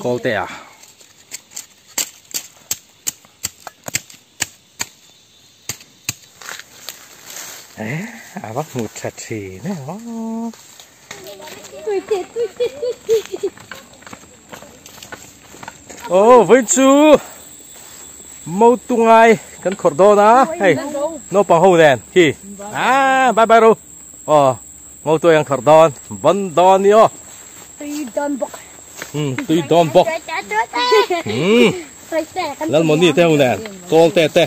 Kawltea. Eh, a va hmu tha thin e aw. Aw vawiin chu Motungai kan khawrh dawn a hei naupang ho nen khi ah bye bye ro aw Motuai kan khawrh dawn ban dawn ni aw tui dawn bawk um tui dawn bawk um Lalmawni te ho nen kawl te te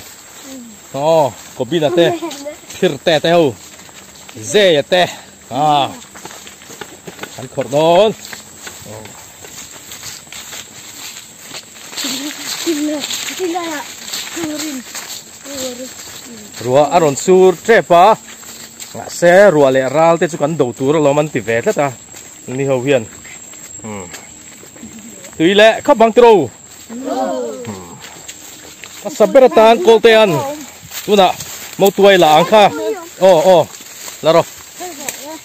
aw Kobina te phir te te ho Zeia te ah kan khawrh dawn. Ruah a rawn sur tep a, mahse ruah leh ral te chu kan do tur alawm an ti ve tlat a, ni ho hian tui leh khawp ang tiro. A sa ber atan kawl te an tunah motuai la ang kha aw aw la rawh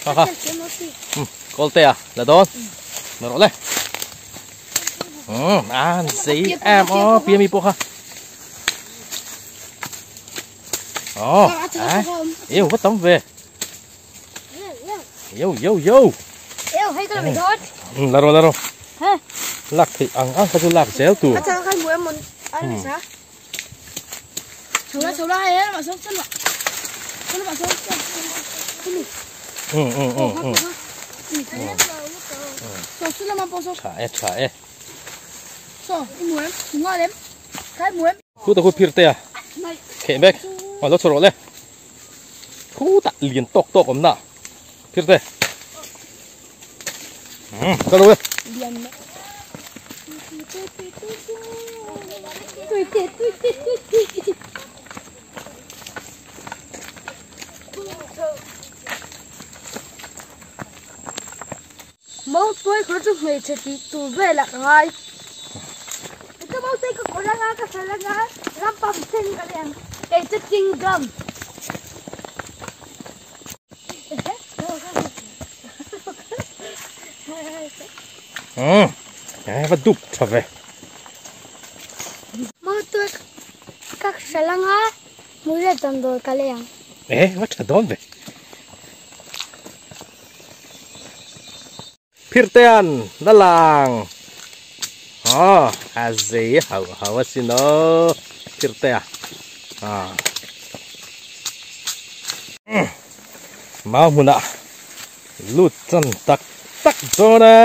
kha kha kawl te a la dawn la rawh le an zei em aw pi ami pawh kha aw a yêu va tam ve yo yo yo yêu hay cái này thôi la rawh la rawh lak theih ang ang kha chu lak zel tur tha e tha e khu ta khu phir te a kheh mek a lo chho rawh le khutah lian tawk tawk awm na phir te ka lo e Mautuai kawr chu hmeichhe tih tur velah ka ngai. Ka mautuai ka kawr anga ka sal anga ram pam sen ka ni ang kei chu chingam. Umm va dup tha ve. Mautuai ka sal anga hmui leh damdawi ka lei ang. Eh va tha dawn ve. Phirtean la lang aw a zei hauh hauh a sin aw Phirtea ah mau hmunah lut chan tak tak dawn a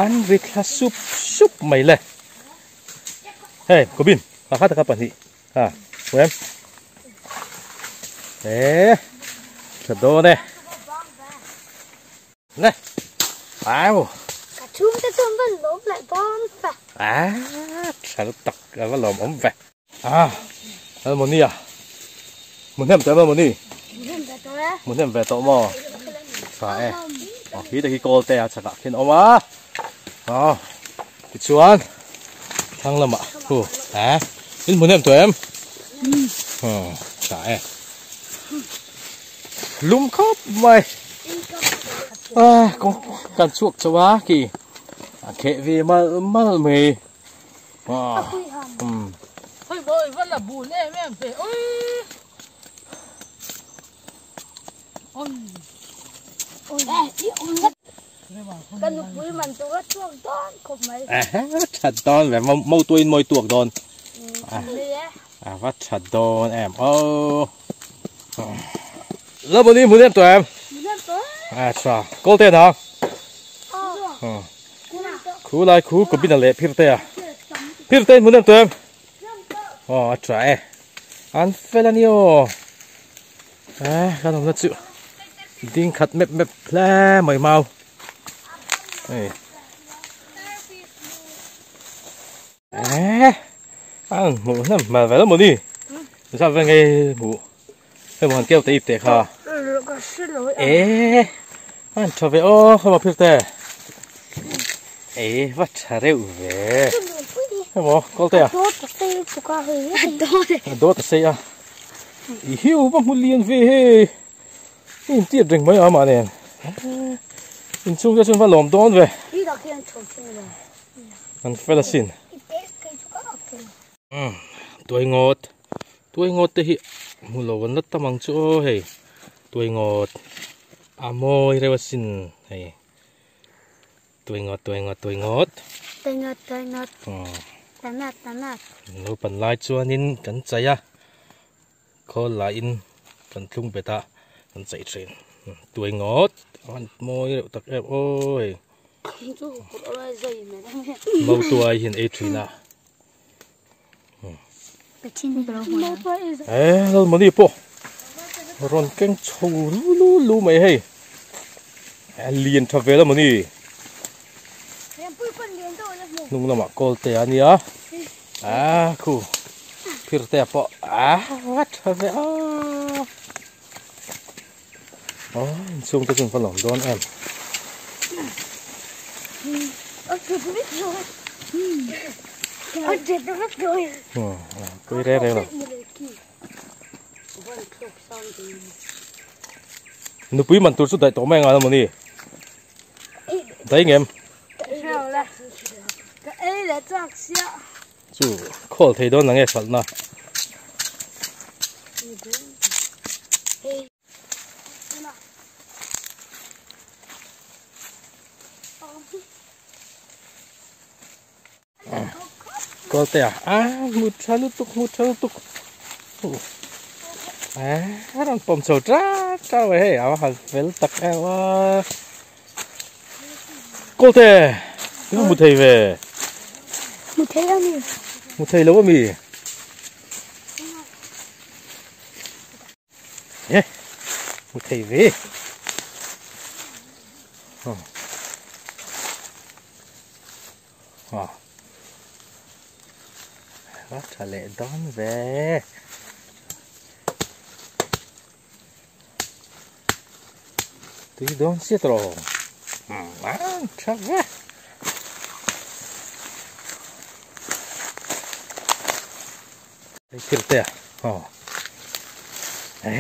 an ri thla sup sup mai le hei Kobin pakhat a kha pahnih. Ha, em. Ê, thật đô nè. Nè. Wow. Cả chung ta chung vẫn lốm lại bom phải. À, thật tặc vẫn lốm ốm về. À, một nè à. Một nè tới một nè. Một nè về tổ mò. Phải. Ờ, khi ta khi cô tè chắc là khi ốm á. Ờ, cái chuan. Thăng lâm ạ. Hù, à. In muốn em tụi em. Ờ, tại. Lum khóc mày. À, có cần chuộc cho bá kì. À, kệ vì mà mà mày. À. Ôi bơi vẫn là bùn em em về. Ôi. Ôi. Ôi. Cái nụ bùi mình tụi nó chuộc đón không mày. À, thật đón về mâu tuôn môi tuộc đón. À, à vắt chặt đón em ô. Lớp đi muốn em tụi em. À sao, cô tên hả? Khu lại khu có biết là lệ phir tê à? Phir tê muốn em tụi em. Ờ, trời, ăn phê là nhiều. À, cái nó chịu. Đinh khát mẹp mẹp lẹ mày mau. À, ăn mù nè mà về đó mù đi. Sao về ngay mù? Cái mù kêu tê tê kha. Ê, ăn cho về ô không mà phir tê. Ê, vắt chả rượu về. Cái mù, cô tê à? Đốt tê à? Hiu bắt mù liền về he. Nhìn tiệt rừng mấy mà nè. In chhung te chuan va lawm dawn ve. An fel asin. Tuai ngawt. Tuai ngawt te hi hmu lo an la tam ang chu aw hei. Tuai ngawt. A mawi reuh asin hei. Tuai ngawt tuai ngawt tuai ngawt. Tuai ngawt tuai ngawt. Tanat tanat. Naupan lai chuanin kan chai a. Khawl laiin kan thlung bet a kan chei thin. Tuai ngawt a han mawi reuh tak em aw hei. Mau tuai hian ei thin a. Eh Lalmani pawh rawn keng chho lu lu lu mai hei. A lian tha vel a mawni. Hnung lamah kawl te a nia. A khu phir te pawh a va tha ve a. Aw inchhung te chu an va lawm dawn em. Pui reng reng lo. Nupui man tur chu daih tawh mai ang a mawni. Daih ngem. Ka ei leh chak sia. Chu khawl thei dawn ang e hralhna. Kawlte a a hmu tha lutuk hmu tha lutuk a rawn pawm chho ta ta mai hei a va han fel tak em a Kawlte i hmu thei ve hmu thei a mi hmu thei lo a mi e hmu thei ve Aw a tha leh dawn ve. Tui dawn chiat rawh. A tha ve. Hei thil te a aw e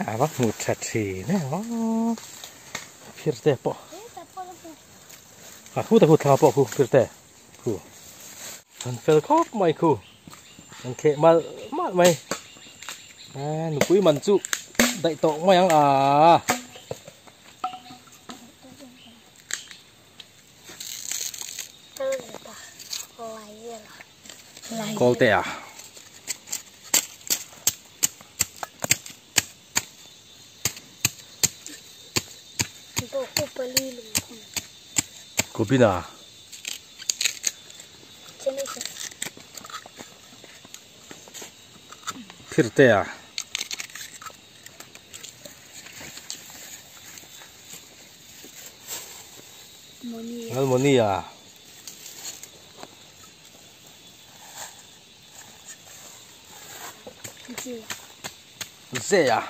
a va hmu tha thin e aw phir te pawh. A khu ta khu thla pawh khu phir te khu an fel khawp mai khu an kheh mal mal mai a nupui man chu daih tawh mai ang a Kawlte a. Kobina. Phirtea. Ngalmonia. Zea.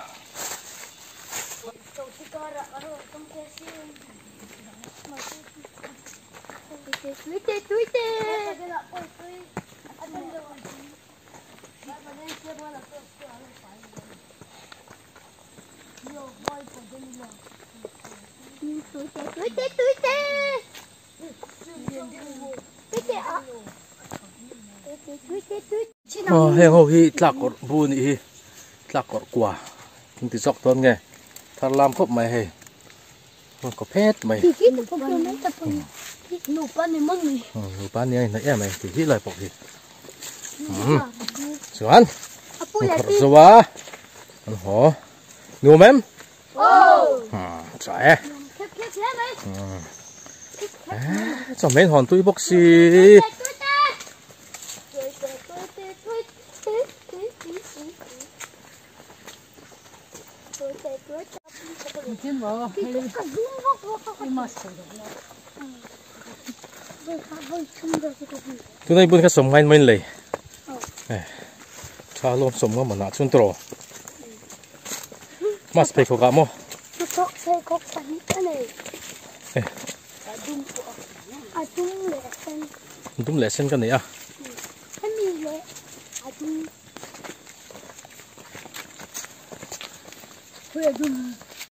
Aw heng ho hi tlak kawrh bu a nih hi tlak kawrh kua an ti zawk dawn nge thar lam khawp mai hei kaw phet mai nupa ni a inhnaih em mai tih hi lai pawh hi chuan an khawrh zo a an haw nuam em. Tha e. Chawhmeh hawn tui bawk si. Tunai bun kha sawm ngain main lei. Tha lawm sawm nga manah chuan tawh. Mas pheikhawk ah maw? Pheikhawk pahnih a nei. A dum leh a sen. Dum leh sen ka nei a. Hemi leh a dum. Khawi a dum?